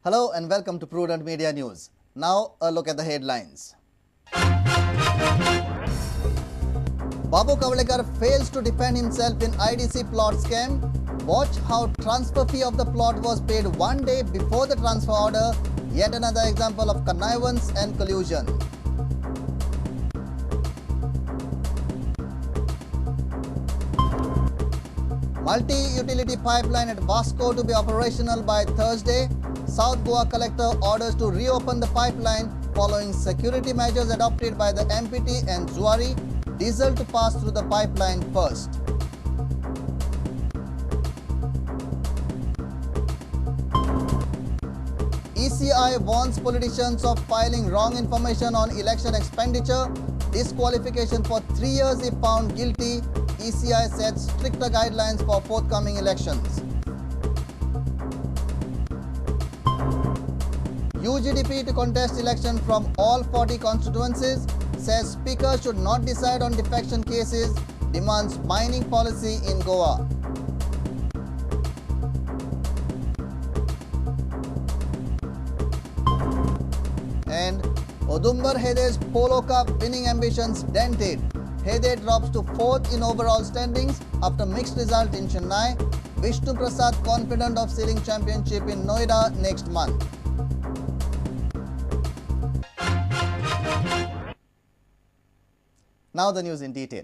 Hello and welcome to Prudent Media News. Now a look at the headlines. Babu Kavlekar fails to defend himself in IDC plot scam. Watch how transfer fee of the plot was paid one day before the transfer order. Yet another example of connivance and collusion. Multi-utility pipeline at Vasco to be operational by Thursday. South Goa collector orders to reopen the pipeline following security measures adopted by the MPT and Zuari. Diesel to pass through the pipeline first. ECI warns politicians of filing wrong information on election expenditure. Disqualification for 3 years if found guilty. ECI sets stricter guidelines for forthcoming elections. UGDP to contest election from all 40 constituencies, says Speaker should not decide on defection cases, demands mining policy in Goa. And Odumbar Hede's Polo Cup winning ambitions dented. Hede drops to 4th in overall standings after mixed result in Chennai. Vishnu Prasad confident of sealing championship in Noida next month. Now the news in detail.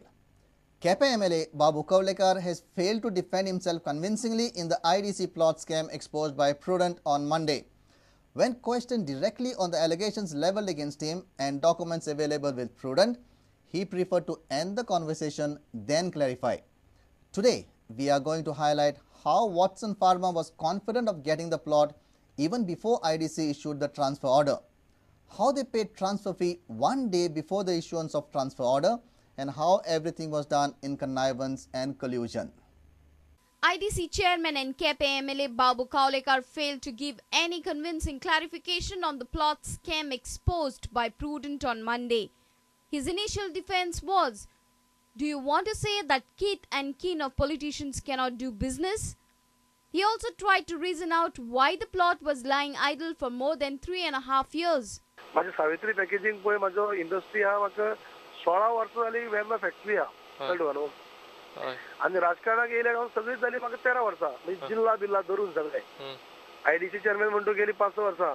Kepe MLA Babu Kavlekar has failed to defend himself convincingly in the IDC plot scam exposed by Prudent on Monday. When questioned directly on the allegations levelled against him and documents available with Prudent, he preferred to end the conversation then clarify. Today, we are going to highlight how Watson Pharma was confident of getting the plot even before IDC issued the transfer order, how they paid transfer fee one day before the issuance of transfer order, and how everything was done in connivance and collusion. IDC chairman and Kepe MLA Babu Kavlekar failed to give any convincing clarification on the plot scam exposed by Prudent on Monday. His initial defense was, do you want to say that kith and kin of politicians cannot do business? He also tried to reason out why the plot was lying idle for more than 3.5 years. माझे Savitri packaging पळय म्हजो industry आहा म्हाका 16 वर्सां जाली Verna factory आहा कळ्ळें न्हू. आनी राजकारणाक येयल्या हांव सगळीं जाली म्हाका 13 वर्सां म्हणजे जिल्ला बिल्ला धरून सगळे. आयडीसी चेअरमॅन म्हणटो गेली 5 वर्सां,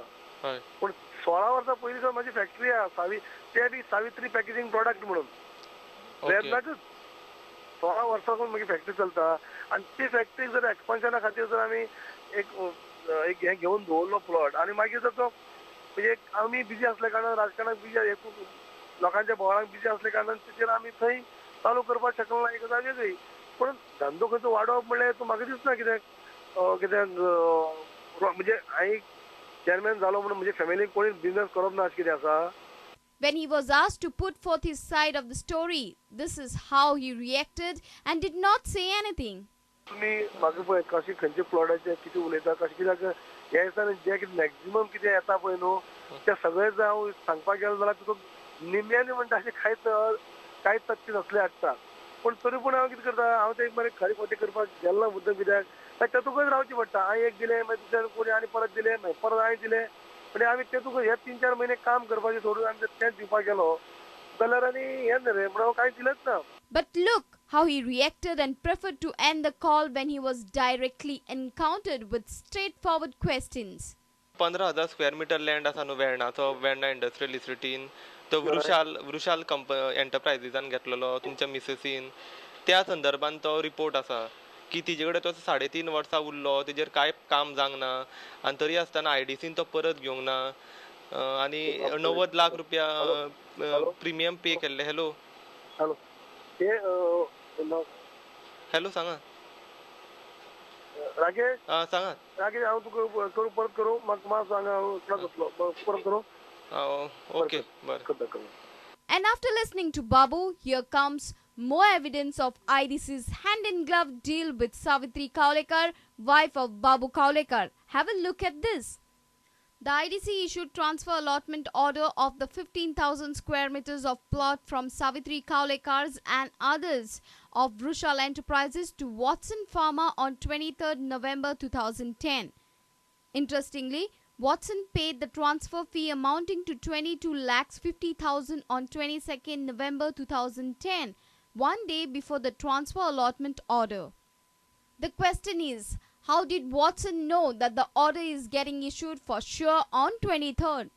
पूण 16 वर्सां पयलीं सावन म्हाजी फॅक्टरी आहा ते बी सावित्री पॅकेजिंग प्रॉडक्ट म्हणून वेर्नाकच 16 वर्सां सावन म्हजी फॅक्टरी चलता. आनी ती फॅक्टरी जर एक्सपान्शना खातीर जर आमी एक एक हें घेवन दवरलो प्लॉट आनी मागीर जर तो म्हणजे आमी बिजी असल्या कारणान राजकारणाक बिजी लोकांच्या बोवाळाक बिजी असल्या कारणान तेचेर आमी थंय चालू करपाक शकलो ना एक गजाल वेगळी. पूण धंदो खंयचो वाडोवप म्हणल्यार तूं म्हाका दिसना कित्याक कित्याक म्हणजे हांवें चेअरमॅन जालो म्हणून म्हजे फॅमिलीक कोणी बिजनस करप ना अशें कितें आसा. When he was asked to put forth his side of the story, this is how he reacted and did not say anything. तुम्ही म्हाका पळय कशें खंयचे प्लॉटाचे कितें उलयता कशें कित्याक ह्या दिसांनी जें कितें मॅक्झिमम कितें येता पळय न्हू तें सगळें जर हांव सांगपाक गेलो जाल्यार तुका निम्म्यानी म्हणटा अशें कांयच तथ्य नसलें हाडटा. पूण तरी पूण हांव कितें करता हांव तें मरे खरें खोटें करपाक गेलो ना मुद्दम कित्याक तातूंतच रावचें पडटा. हांवें एक दिलें मागीर दुसऱ्यान कोणी आनी परत दिलें मागीर परत हांवें दिलें म्हणजे आमी तेतूंक हे 3-4 म्हयने काम करपाचें सोडून आमी तेंच दिवपाक गेलो जाल्यार आनी हें न्ही रे म्हणून हांव कांय दिलेंच ना. But look how he reacted and preferred to end the call when he was directly encountered with straightforward questions. 15,000 square meter land आसा न्हू वेर्णाचो, वेर्णा इंडस्ट्रियल इस्टेटीन तो वृशाल एंटरप्रायजीसान घेतलेलो तुमच्या मिसेसीन. त्या संदर्भान तो रिपोर्ट आसा की तिजे कडेन तो 3.5 वर्सां उरलो, तेजेर कांय काम जावंक ना आनी तरी आसतना आयडीसीन तो परत घेवंक ना. आनी 90 लाख रुपया प्रिमियम पे केल्ले. हॅलो हॅलो ते हॅलो सांगा राकेश. सांगा राकेश, हांव तुका करूं परत करूं, म्हाका मातसो हांगा त्रास जातलो, परत करूं. ओके बरें. And after listening to Babu, here comes more evidence of IDC's hand-in-glove deal with Savitri Kavlekar, wife of Babu Kavlekar. Have a look at this. The IDC issued transfer allotment order of the 15,000 square meters of plot from Savitri Kavlekar's and others of Vrushal Enterprises to Watson Pharma on 23rd November 2010. Interestingly, Watson paid the transfer fee amounting to 22,50,000 on 22nd November 2010, one day before the transfer allotment order. The question is, how did Watson know that the order is getting issued for sure on 23rd?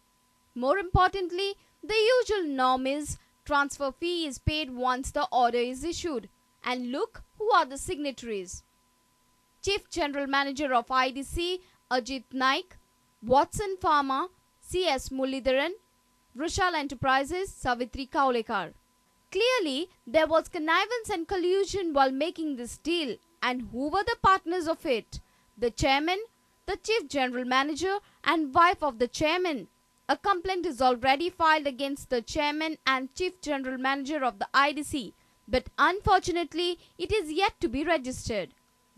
More importantly, the usual norm is transfer fee is paid once the order is issued. And look who are the signatories. Chief General Manager of IDC, Ajit Naik, Watson Pharma, C.S. Muralidharan, Vrushal Enterprises, Savitri Kavlekar. Clearly, there was connivance and collusion while making this deal. And who were the partners of it? The chairman, the chief general manager and wife of the chairman. A complaint is already filed against the chairman and chief general manager of the IDC, but unfortunately, it is yet to be registered.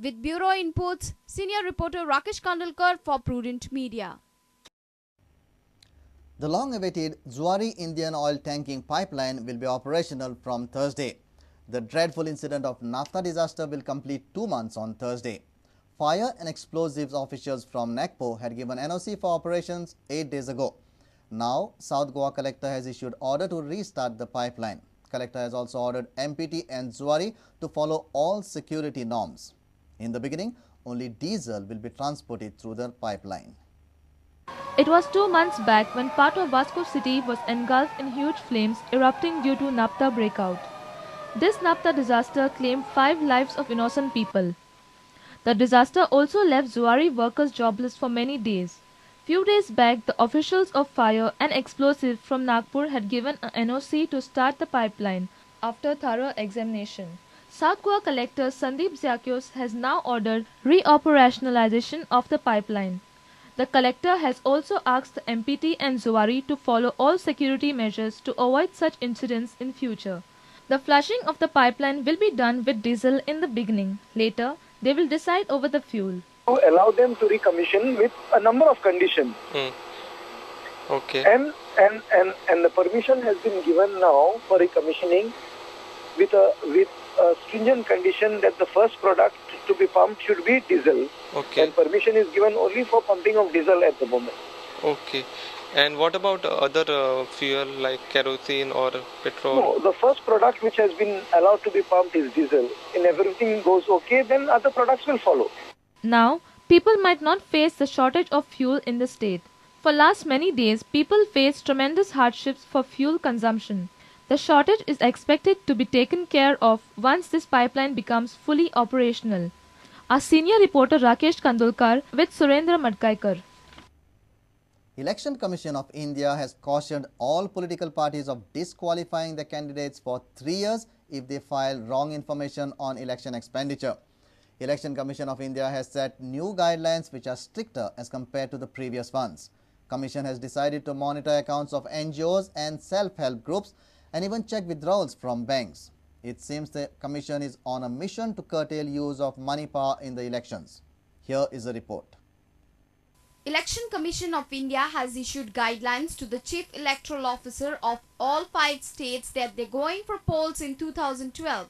With Bureau inputs, senior reporter Rakesh Kandalkar for Prudent Media. The long-awaited Zuari Indian oil tanking pipeline will be operational from Thursday. The dreadful incident of Naphtha disaster will complete 2 months on Thursday. Fire and explosives officials from Nagpur had given NOC for operations 8 days ago. Now, South Goa Collector has issued order to restart the pipeline. Collector has also ordered MPT and Zuari to follow all security norms. In the beginning, only diesel will be transported through the pipeline. It was 2 months back when part of Vasco city was engulfed in huge flames erupting due to Naphtha breakout. This Naphtha disaster claimed 5 lives of innocent people. The disaster also left Zuari workers jobless for many days. Few days back, the officials of fire and explosive from Nagpur had given an NOC to start the pipeline after thorough examination. South Goa Collector Sandeep Zakios has now ordered re-operationalization of the pipeline. The collector has also asked the MPT and Zuari to follow all security measures to avoid such incidents in future. The flushing of the pipeline will be done with diesel in the beginning. Later, they will decide over the fuel. To allow them to recommission with a number of conditions. Okay. And the permission has been given now for recommissioning with a stringent condition that the first product to be pumped should be diesel. Okay. And permission is given only for pumping of diesel at the moment. Okay. And what about other fuel like kerosene or petrol? No, the first product which has been allowed to be pumped is diesel. And everything goes okay, then other products will follow. Now, people might not face the shortage of fuel in the state. For last many days, people faced tremendous hardships for fuel consumption. The shortage is expected to be taken care of once this pipeline becomes fully operational. Our senior reporter Rakesh Kandolkar with Surendra Madkaikar. Election Commission of India has cautioned all political parties of disqualifying the candidates for 3 years if they file wrong information on election expenditure. Election Commission of India has set new guidelines which are stricter as compared to the previous ones. Commission has decided to monitor accounts of NGOs and self-help groups and even check withdrawals from banks. It seems the Commission is on a mission to curtail use of money power in the elections. Here is a report. Election Commission of India has issued guidelines to the Chief Electoral Officer of all 5 states that they're going for polls in 2012.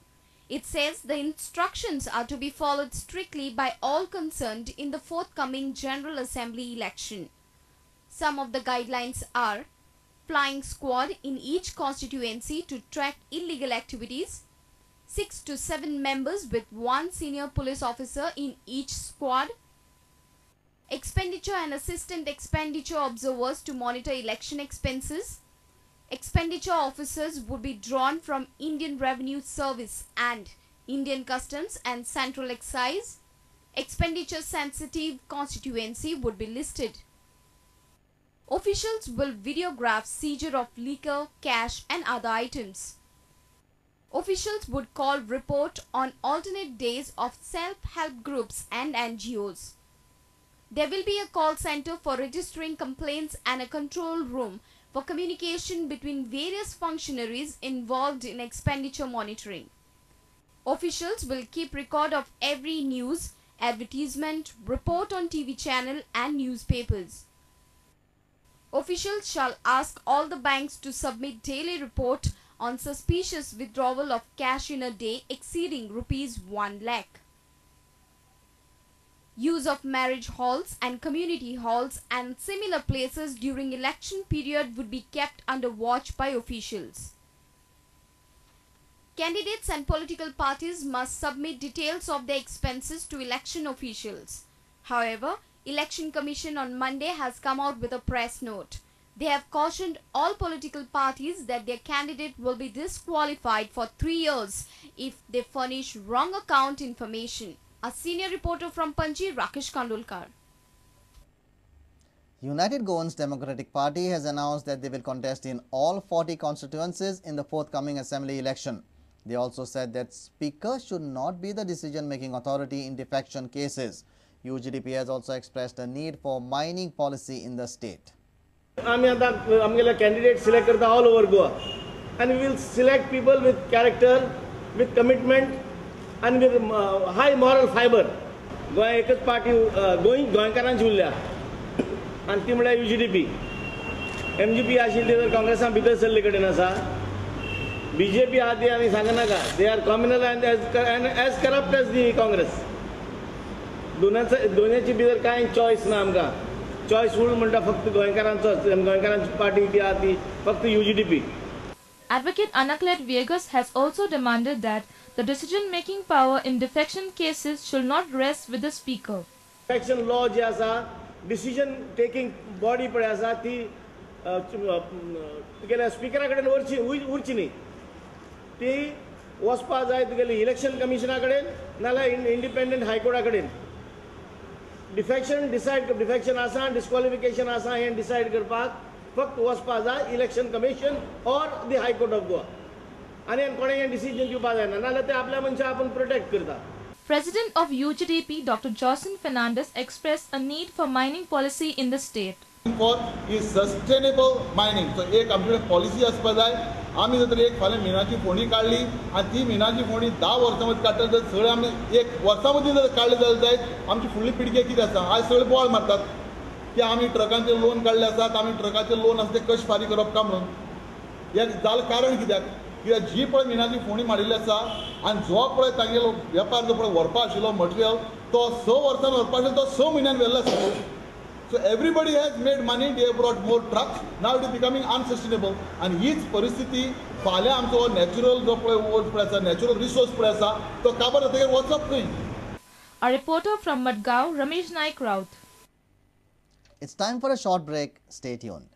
It says the instructions are to be followed strictly by all concerned in the forthcoming General Assembly election. Some of the guidelines are: flying squad in each constituency to track illegal activities, 6 to 7 members with 1 senior police officer in each squad, expenditure and assistant expenditure observers to monitor election expenses. Expenditure officers would be drawn from Indian Revenue Service and Indian Customs and Central Excise. Expenditure sensitive constituency would be listed. Officials will videograph seizure of liquor, cash and other items. Officials would call report on alternate days of self-help groups and NGOs. There will be a call center for registering complaints and a control room for communication between various functionaries involved in expenditure monitoring. Officials will keep record of every news, advertisement, report on TV channel and newspapers. Officials shall ask all the banks to submit daily report on suspicious withdrawal of cash in a day exceeding rupees 1 lakh. Use of marriage halls and community halls and similar places during election period would be kept under watch by officials. Candidates and political parties must submit details of their expenses to election officials. However, Election Commission on Monday has come out with a press note. They have cautioned all political parties that their candidate will be disqualified for 3 years if they furnish wrong account information. A senior reporter from Panji, Rakesh Kandolkar. United Goans Democratic Party has announced that they will contest in all 40 constituencies in the forthcoming assembly election. They also said that Speaker should not be the decision-making authority in defection cases. UGDP has also expressed a need for mining policy in the state. आमी आतां आमगेले candidate select करता all over Goa and we will select people with character, with commitment and with high moral fibre. Goa एकच party Goa गोंयकारांची उरल्या आनी ती म्हळ्यार UGDP. MGP आशिल्ली तर काँग्रेसान भितर सरले कडेन आसा. बीजेपी आहा ती आमी सांगनाका, they are communal and as corrupt as the Congress. दोनाची भितर कांय चॉयस ना आमकां. चॉयस उर म्हणटा फक्त गोंयकारांचोच, गोंयकारांची पार्टी ती आहा ती फक्त UGDP. Advocate Anaclet Viegas has also demanded that the decision-making power in defection cases should not rest with the Speaker. Defection law जे आसा, डिसिजन टेकिंग बॉडी पळय आसा ती तुगेल्या स्पिकरा कडेन उरची न्ही, ती वचपा जाय तुगेली इलेक्शन कमिशना कडेन नाल्यार इंडिपेंडंट हायकोर्टा कडेन. डिफेक्शन डिसायड, डिफेक्शन आसा डिस्क्वॉलिफिकेशन आसा हें डिसायड करपाक फक्त वचपा जाय election commission or the high court of Goa. आनी कोणें हें डिसिजन दिवपा जायना, नाल्यार ते आपल्या मनशाक आपूण प्रोटेक्ट करता. President of UGDP Dr. Johnson Fernandez expressed a need for mining policy in the state. For is sustainable mining. So एक आमचे पॉलिसी आसपा जाय. आमी जर एक फाल्यां मिनाची फोंडी काडली आनी ती मिनाची फोंडी 10 वर्सां मदीं काडटले जर सगळे आमी एक वर्सां मदीं जर काडले जाल्यार जायत आमची फुडली पिळगी कितें आसा. आयज सगळे बोवाळ मारतात की आमी ट्रकांचे लोन काडले आसात, आमी ट्रकाचे लोन आसा ते कशें फारीक करप काय म्हणून. हें जालें कारण कित्याक, कित्याक जी पळय मिनाची फोंडी मारिल्ली आसा आनी जो पळय तांगेलो वेपार जो पळय व्हरपा आशिल्लो मटेरियल तो 6 वर्सांनी व्हरपा आशिल्लो तो 6 म्हयन्यान व्हेल्लो आसा. So everybody has made money, they have brought more trucks, now it is becoming unsustainable. आनी हीच परिस्थिती फाल्यां आमचो नॅचरल जो पळय वोट पळय आसा, नॅचरल रिसोर्स पळय आसा तो काबार जातकीर वचप खंय. A reporter from Madgaon, Ramesh Naik Raut. It's time for a short break. Stay tuned.